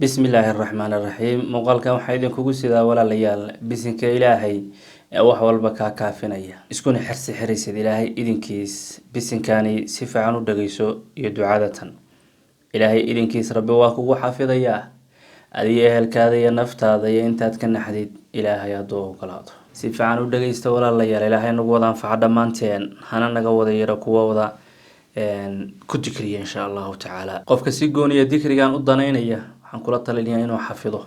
Bismi illaahi araxmaan iraxiim. Muuqaalkan waxaa idinkugu sidaa, walaalayaal, bisinka Ilaahay ee wax walba kaa kaafinaya, iskuna xirsi xiraysid Ilaahay idinkiis. Bisinkani si fiican u dhageyso iyo ducadatan. Ilaahay idinkiis Rabbi waa kugu xafidayaa adiyo ehelkaada iyo naftaada iyo intaad ka naxdid, Ilaahay hadduu ogolaado. Si fiican u dhageysta, walaalayaal. Ilaahay nagu wada anfaca dhammaanteen, hana naga wada yaro kuwa wada ku dikriya, insha Allahu tacaala. Qofka si gooniya dikrigan u danaynaya waxaan kula talinayaa inuu xafido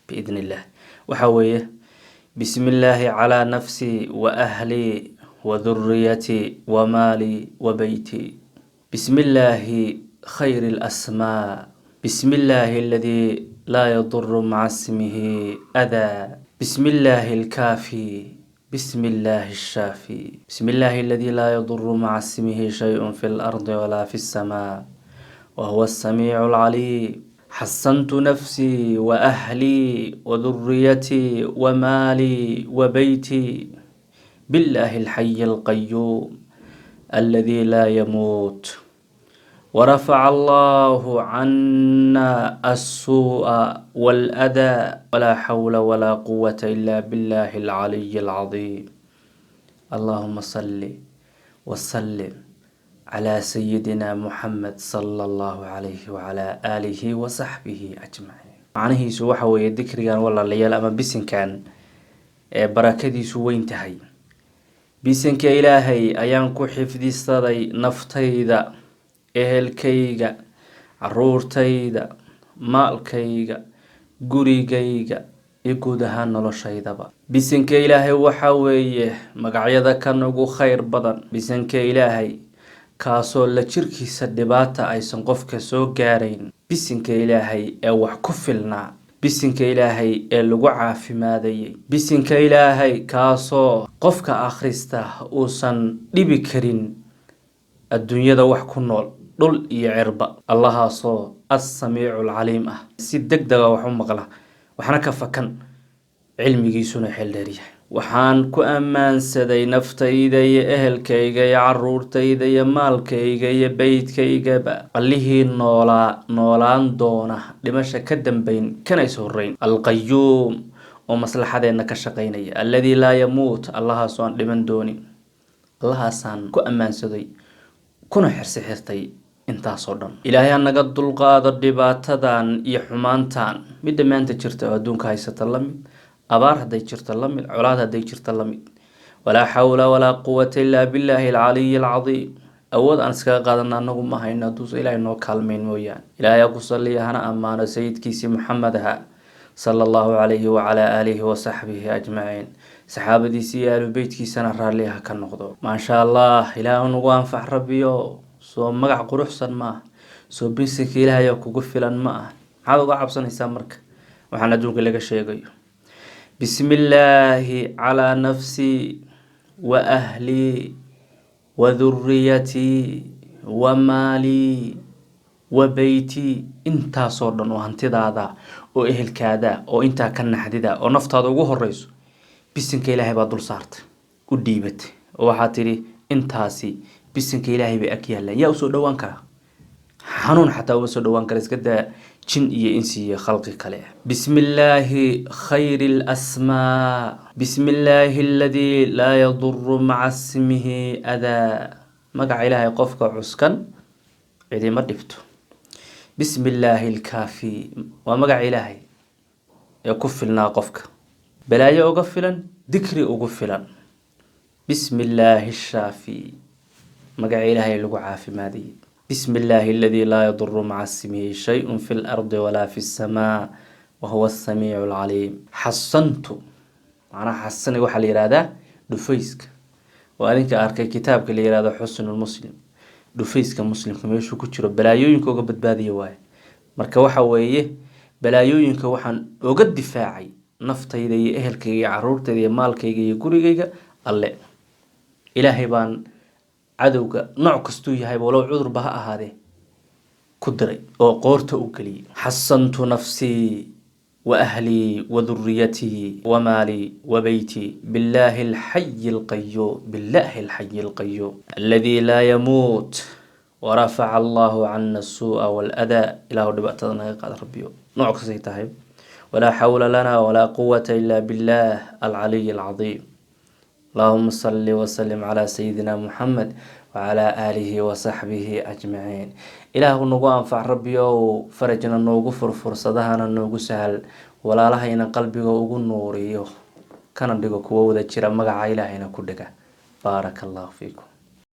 biidn illah. Waxa weeye: bismi illaahi calaa nafsii wa ahlii wa dhuriyatii wa maalii wa beytii. Bismi illaahi khayri alasmaa. Bismi illaahi aladii laa yaduru maca ismihi adaa. Bismi illaahi alkaafi. Bismi illaahi ashaafi. Bismi illaahi aladii laa yaduru maca ismihi shayun fi lardi walaa fi lsamaa wa huwa asamiicu alcaliim. Xasantu nafsii wa ahlii wa dhuriyatii wa maalii wa beytii billaahi alxayi alqayuum aladii laa yamuut. Warafaca allahu cana assuu'a waaladaa, walaa xawla walaa quwata ila billahi alcaliyi alcadiim. Allahuma salli wasalim calaa sayidina Muxamed sala allahu calayhi wacalaa aalihi wa saxbihi ajmaciin. Macnihiisu waxa weeye dikrigan, walaalayaal, ama bisinkan ee barakadiisu weyn tahay: bisinka Ilaahay ayaan ku xifdisaday naftayda, ehelkayga, caruurtayda, maalkayga, gurigayga iyo guud ahaan noloshaydaba. Bisinka Ilaahay waxa weeye magacyada kan ugu kheyr badan. Bisinka Ilaahay kaasoo la jirkiisa dhibaata aysan qofka soo gaarayn. Bisinka Ilaahay ee wax ku filnaa. Bisinka Ilaahay ee lagu caafimaadayay. Bisinka Ilaahay kaasoo qofka akhrista uusan dhibi karin adduunyada wax ku nool, dhul iyo cirba. Allahaasoo Assamiicu Alcaliim ah, si deg dega wax u maqla, waxna ka fakan, cilmigiisuna xeeldheeryahay. Waxaan ku ammaansaday naftayda iyo ehelkayga iyo caruurtayda iyo maalkayga iyo beydkaygaba Allihii noolaa, noolaan doona, dhimasha ka dambeyn, kana is horeyn, Alqayuum, oo maslaxadeenna ka shaqaynaya, alladii laa yamuut, Allahaasoo aan dhiman doonin. Allahaasaan ku ammaansaday kuna xirsi xirtay intaasoo dhan. Ilaahay ha naga dulqaado dhibaatadan iyo xumaantan midda maanta jirta oo adduunka haysata la mid abaar hadday jirto, la mid colaad hadday jirto, la mid. Walaa xawla walaa quwata illaa billaahi alcaliyi alcadiim. Awood aan iskaga qaadana anagu ma hayno hadduusa Ilaahay noo kaalmeyn mooyaane. Ilaahay ha ku saliya hana ammaano sayidkiisii Maxamed ahaa, sala allahu calayhi wacalaa aalihi wasaxbihi ajmaciin. Saxaabadiisi iyo ahlu beytkiisana raalli ha ka noqdo. Maasha Allah, Ilaah nagu anfac Rabbiyo. Soo magac quruxsan ma ah? Soo bisinka Ilaahay oo kugu filan ma ah? Maxaad uga cabsanaysaa marka waxaan adduunka laga sheegayo? Bismi illaahi calaa nafsii wa ahlii wa dhuriyatii wa maalii wa beytii. Intaasoo dhan oo hantidaada oo ehelkaada oo intaa ka naxdida oo naftaada ugu horeyso, bisinka Ilaahay baa dul saartay, u dhiibatay, oo waxaa tidhi intaasi bisinka Ilaahay bay ag yaallaan. Yaa usoo dhowaan karaa? Xanuun xataa uma soo dhowaan kara, iska daa jin iyo insi iyo khalqi kale. Bismi illaahi khayri alasmaa. Bismi illaahi aladii laa yaduru maca ismihi adaa. Magaca Ilaahay qofka cuskan cidima dhibto. Bismi illaahi alkaafi waa magaca Ilaahay ee ku filnaa qofka, balaayo uga filan, dikri ugu filan. Bismi illaahi ashaafi, magaca Ilaahay lagu caafimaadayay. Bismi illaahi aladii laa yaduru maca ismihi shayun fi lardi walaa fi lsamaa wa huwa asamiicu alcaliim. Xasantu, macnaha xasaniga waxaa la yihahdaa dhufayska, oo adinka arkay kitaabka la yihahdo Xusnulmuslim. Dhufayska muslimka meeshuu ku jiro balaayooyinka uga badbaadiya waaye. Marka waxa weeye balaayooyinka waxaan oga difaacay naftayda iyo ehelkayga iyo caruurtayda iyo maalkayga iyo gurigayga Alle. Ilaahay baan cadowga nooc kastuu yahay, walow cudurba ha ahaadee, ku diray oo qoorta u geliyay. Xasantu nafsii wa ahlii wa dhuriyatii wa maalii wa beytii billaahi alxayi alqayuum, billaahi alxayi alqayuum aladii laa yamuut. Warafaca Allahu cana asuu'a waaladaa. Ilaahu dhibaatada naga qaad, Rabbiyo, nooc kastay tahay. Walaa xawla lana walaa quwata ila billah alcaliy alcadiim. Allahuma salli wasalim calaa sayidina Muxamed wacalaa aalihi wasaxbihi ajmaciin. Ilaahu nagu anfac, Rabbiyow, farajna noogu fur, fursadahana noogu sahal, walaalahayna qalbiga ugu nuuriyo, kana dhigo kuwo wada jira, magaca Ilaahayna ku dhiga. Baaraka Allahu fiikum.